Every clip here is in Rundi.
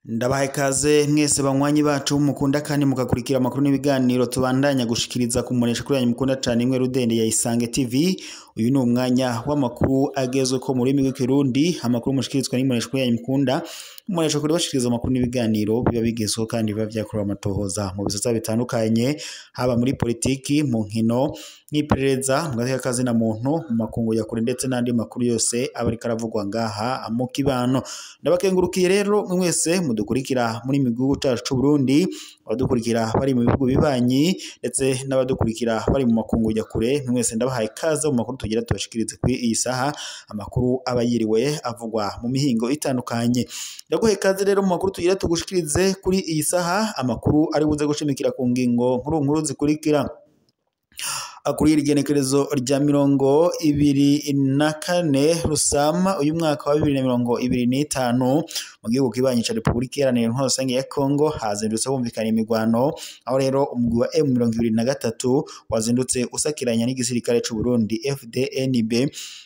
Ndabaha ikaze mwese banywanyi bacu mukunda kandi mugakurikira amakuru n'ibiganiro tubandanya gushikiriza kumunesha kuri yanyu mukunda cyane imwe rudende ya Isange TV. Uyu ni umwanya w'amakuru agezwe ko mu rurimi rw'ikirundi, amakuru mushikirizwa n'umunesha kuri yanyu mukunda. Umunesha kuri bashikiriza amakuru n'ibiganiro biba bigezweho kandi biba vyakorewe amatohoza mu bisata bitandukanye, haba muri politiki, mu nkino, n'iperereza, mu gateka kazina muntu, mu makungu ya kure ndetse n'andi makuru yose aba ariko aravugwa ngaha mu kibano. Ndabakengurukiye rero mwese mudukurikira muri migugu cacu c'u Burundi, abadukurikira bari mu bihugu bibanyi ndetse n'abadukurikira bari mu makungu ya kure, mwese ndabahaye ikaze mu makuru tugira tubashikirize kuri iyi saha, amakuru aba yiriwe avugwa mu mihingo itandukanye. Ndaguhaye ikaze rero mu makuru tugira tugushikirize kuri iyi saha, amakuru ari buze gushimikira ku ngingo nkuru nkuru zikurikira. Kuri iri genekerezo rya 24 Rusama uyu mwaka wa 2025 mu gihugu kibanyi ca Republika Iharanira Intwaro Rusange ya Kongo hazindutse humvikana imigwano, aho rero umugwi wa M23 wazindutse usakiranya n'igisirikare c'u Burundi FDNB,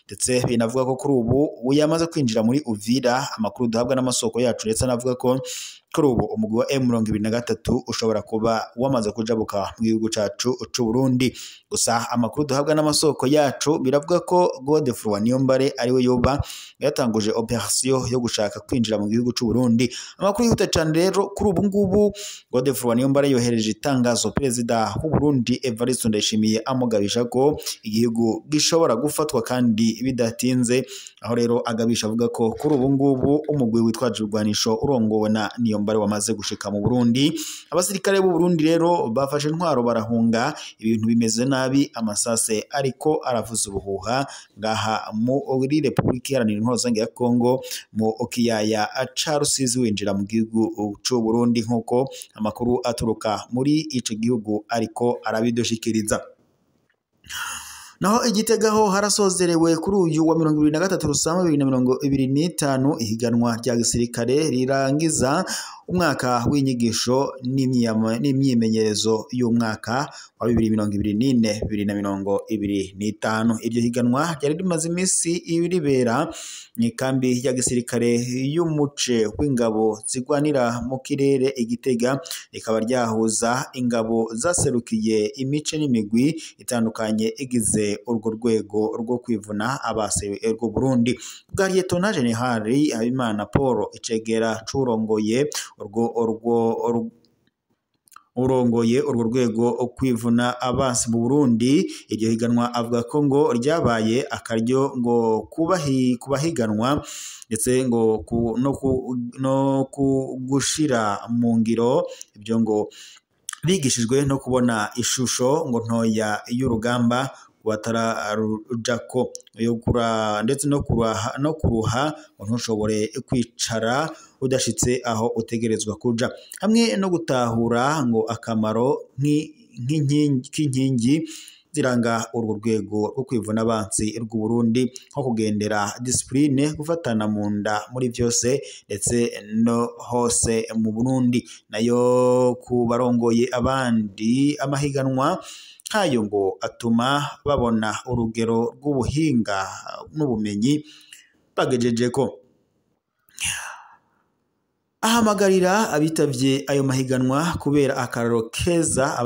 ndetse binavuga ko kuri ubu yamaze kwinjira muri Uvira. Amakuru duhabwa n'amasoko yacu ndetse anavuga ko kuri ubu umugwi wa M23 ushobora kuba wamaze kujabuka mu gihugu cacu c'u Burundi. Gusa amakuru duhabwa n'amasoko yacu biravuga ko Godefroid Niyombare ariwe yoba yatanguje operation yo gushaka kwinjira mu gihugu c'u Burundi. Amakuru yihuta cyane rero kuri ubu ngubu, Godefroid Niyombare yohereje itangazo perezida w'u Burundi Evariste Ndayishimiye amugabisha ko igihugu gishobora gufatwa kandi bidatinze, aho rero agabisha avuga ko kuri ubu ngubu umugwi witwaje urwanisho urongowe na Niyombare wamaze gushika mu Burundi. Abasirikare b'u Burundi rero bafashe intwaro barahunga, ibintu bimeze nabi, amasase ariko aravuza ubuhuha ngaha muri Republika Iharanira Intwaro Rusange ya Kongo mu kiyaya ca Rusizi winjira mu gihugu c'u Burundi, nkuko amakuru aturuka muri ico gihugu ariko arabidushikiriza. Naho igitegaho harasozerewe kuri uyu wa 23 Rusama 2025 ihiganwa rya gisirikare rirangiza umwaka w'inyigisho n'imyimenyerezo y'umwaka wa 2024 2025. Iryo higanwa ryari rimaze iminsi ribera mu ikambi ya gisirikare y'umuce w'ingabo zigwanira mu kirere Igitega, rikaba ryahuza ingabo zaserukiye imice n'imigwi itandukanye igize urwo rwego rwo kwivuna abase rw'u Burundi. Bwa Lieutenant General Habimana Paul icegera curongoye urongoye urwo rwego kwivuna abansi mu Burundi, iryo higanwa avuga ko ngo ryabaye akaryo ngo kubahiganwa ndetse ngo no kugushira mu ngiro ibyo ngo bigishijwe no kubona ishusho ngo ntoya y'urugamba batararujako yo kura ndetse no kuruha ngo ntushobore kwicara udashitse aho utegerezwa kuja, hamwe no gutahura ngo akamaro nk'inkingi ziranga urwo rwego rwo kwivuna abansi rw'u Burundi, nko kugendera discipline, gufatana mu nda muri byose ndetse no hose mu Burundi. Nayo ku barongoye abandi amahiganwa nkayo ngo atuma babona urugero rw'ubuhinga n'ubumenyi bagejejeko. Ahamagarira abitavye ayo mahiganwa kubera akararo keza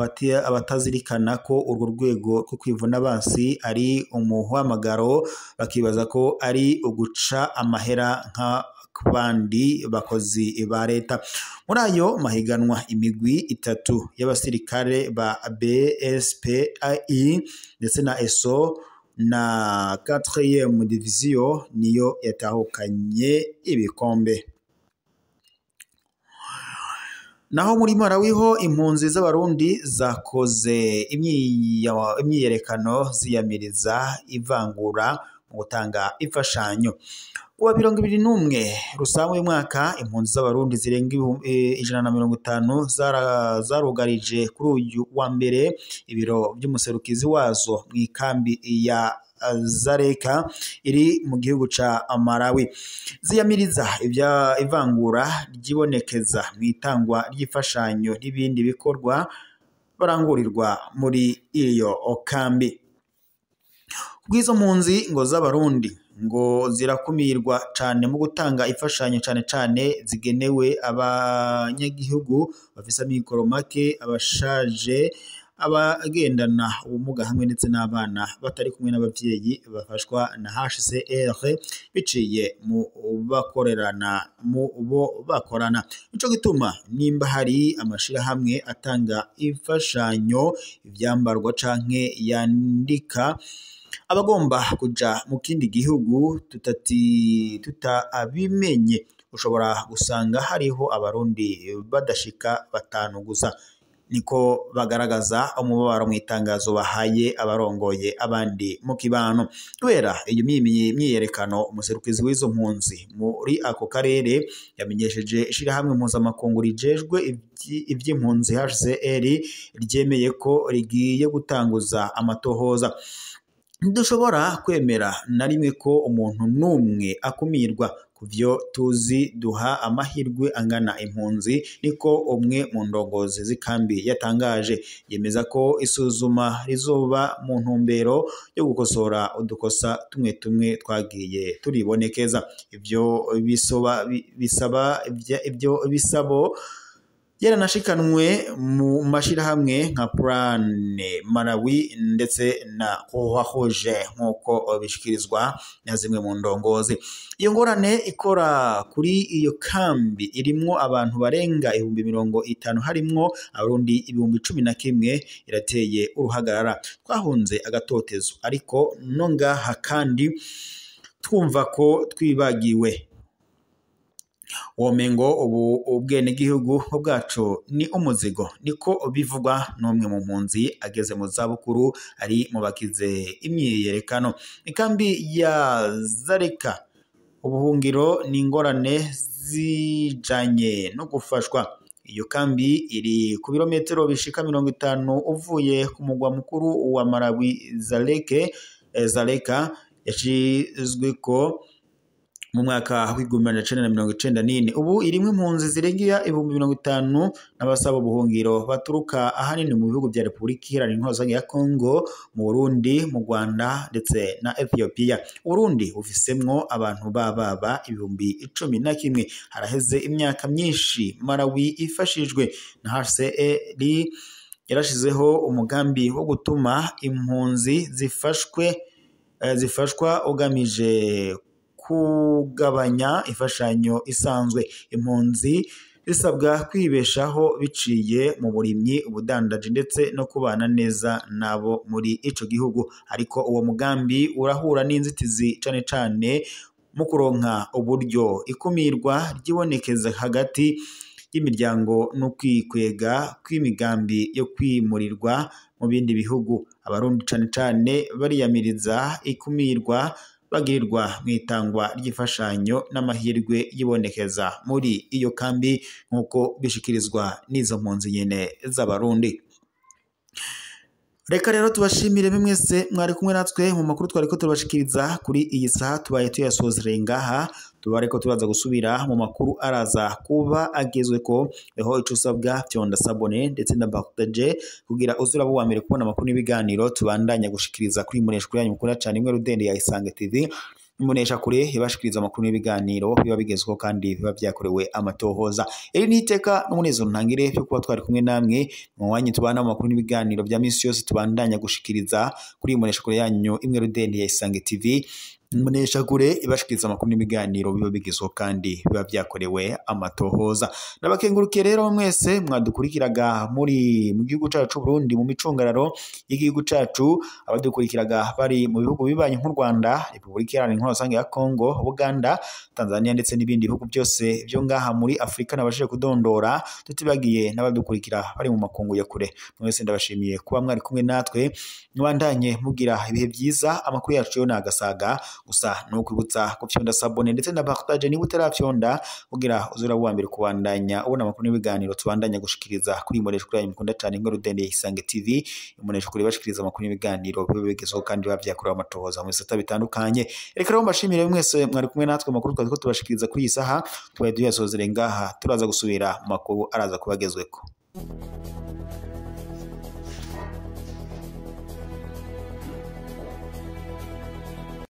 abatazirikana ko urwo rwego rwo kwivuna abansi ari umuhamagaro, bakibaza ko ari uguca amahera nka bandi bakozi ba leta. Muri ayo mahiganwa imigwi itatu y'abasirikare ba BSPI ndetse na ESO na 4e division niyo yatahukanye ibikombe. Naho muri Malawi ho impunzi z'abarundi zakoze imyiyerekano ziyamiriza ivangura mu gutanga imfashanyo. Kuwa 21 Rusama uyu mwaka impunzi z'abarundi zirenga 150 zarugarije kuri uyu wa mbere ibiro by'umuserukizi wazo mu ikambi ya Zareka iri mu gihugu ca Malawi. Ziyamiriza ibya ivangura ryibonekeza mu itangwa ry'imfashanyo n'ibindi bikorwa barangurirwa muri iyo kambi. Kubw'izo mpunzi ngo z'abarundi ngo zirakumirwa cane mu gutanga imfashanyo, cane cane zigenewe abanyagihugu bafise amikoro make, abashaje, abagendana ubumuga hamwe ndetse n'abana batari kumwe n'abavyeyi bafashwa na HCR biciye mu bakorerana mu bo bakorana. Nico gituma nimba hari amashirahamwe atanga imfashanyo, ivyambarwa canke yandika abagomba kuja mu kindi gihugu tutabimenye, ushobora gusanga hariho abarundi badashika 5 gusa. Niko bagaragaza umubabaro mu itangazo bahaye abarongoye abandi mu kibano. Kubera iyo myiyerekano, umuserukizi w'izo mpunzi muri ako karere yamenyesheje ishirahamwe mpuzamakungu rijejwe ivy'impunzi HCR ryemeye ko rigiye gutanguza amatohoza. Ntidushobora kwemera na rimwe ko umuntu n'umwe akumirwa kuvyo tuzi, duha amahirwe angana impunzi, niko umwe mu ndongozi z'ikambi yatangaje. Yemeza ko isuzuma rizoba mu ntumbero yo gukosora udukosa tumwe tumwe twagiye turibonekeza. Ivyo bisaba ivyo bisabo yaranashikanwe mu mashirahamwe nka Plan Malawi ndetse na Croix-Rouge nk'uko bishikirizwa na zimwe mu ndongozi. Iyo ngorane ikora kuri iyo kambi irimwo abantu barenga 50,000 harimwo abarundi 11,000 irateye uruhagarara. Twahunze agatotezo, ariko no ngaha kandi twumva ko twibagiwe. Womengo ubu ubwenegihugu bwacu ni umuzigo, niko bivugwa n'umwe mu mpunzi ageze mu zabukuru ari mu bakize imyiyerekano. Ikambi ya Zareka ubuhungiro ni ingorane zijanye no gufashwa. Iyo kambi iri ku birometero bishika 50 uvuye ku mugwa mukuru wa Malawi Zaleka, yashizwe ko mu mwaka w'1994. Ubu irimwe impunzi zirenga 50,000 n'abasaba ubuhungiro baturuka ahanini mu bihugu bya Repubulika Iharanira Intwaro ya Kongo, mu Burundi, mu Rwanda ndetse na Ethiopia. Uburundi bufisemwo abantu bababa 11,000. Haraheze imyaka myinshi Malawi ifashijwe na HCR yarashizeho umugambi wo gutuma impunzi zifashwa ugamije kugabanya imfashanyo isanzwe. Impunzi zisabwa kwibeshaho biciye mu burimyi, ubudandaji ndetse no kubana neza nabo muri ico gihugu. Ariko uwo mugambi urahura n'inzitizi cane cane mu kuronka uburyo. Ikumirwa ryibonekeza hagati y'imiryango no kwikwega kw'imigambi yo kwimurirwa mu bindi bihugu. Abarundi cane cane bariyamiriza ikumirwa bagirirwa mwitangwa ry'imfashanyo n'amahirwe yibonekeza muri iyo kambi nk'uko bishikirizwa n'izo mpunzi nyene z'abarundi. Reka rero tubashimire mwese mwari kumwe natwe mu makuru twariko turabashikiriza kuri iyi saha, tubaye tuyasozereye ngaha. Tubareko turaza gusubira mu makuru araza kuba agezweko. Eho ico usabwa fyonda sabone ndetse na partage kugira uzuraba uwa mbere kubona amakuru n'ibiganiro tubandanya gushikiriza kuri Imbonesha Kure yanyu mukunda cane imwe rudende ya Isange TV. Imbonesha Kure ibashikiriza amakuru n'ibiganiro biba bigezweho kandi biba vyakorewe amatohoza. Iri ni iteka n'umunezero ntangire byo kuba twari kumwe namwe mu wanyu tubana mu makuru n'ibiganiro bya misi yose tubandanya gushikiriza kuri Imbonesha Kure yanyu imwe rudende ya Isange TV. Imbonesha Kure ibashikiriza amakuru n'ibiganiro biba bigezweho kandi biba vyakorewe amatohoza. Nabakengurukiye rero mwese mwadukurikiraga muri mu gihugu cacu Burundi, mu micungararo y'igihugu cacu, abadukurikiraga bari mu bihugu bibanyi nk'u Rwanda, Repubulika Iharanira Intwaro Rusange ya Kongo, Uganda, Tanzania ndetse n'ibindi bihugu byose byo ngaha muri Afrika nabashije kudondora, tutibagiye n'abadukurikira bari mu makungu ya kure. Mwese ndabashimiye kuba mwari kumwe natwe, mwandanye mugira ibihe byiza. Amakuru yacu yo nagasaga gusa no kwibutsa kufyonda sabone ndetse na partage niba utarafyonda kugira uzura uwa mbere kubandanya ubona amakuru n'ibiganiro tubandanya gushikiriza kuri Imbonesha Kure yanyu mukunda cane imwe rudende ya Isange TV. Imbonesha Kure ibashikiriza amakuru n'ibiganiro biba bigezweho kandi biba vyakorewe amatohoza mu bisata bitandukanye. Reka rero mbashimire mwese mwari kumwe natwe amakuru twari tubashikiriza kuri iyi saha, tubaye tuyasozere ngaha, turaza gusubira mu makuru araza kubagezweko.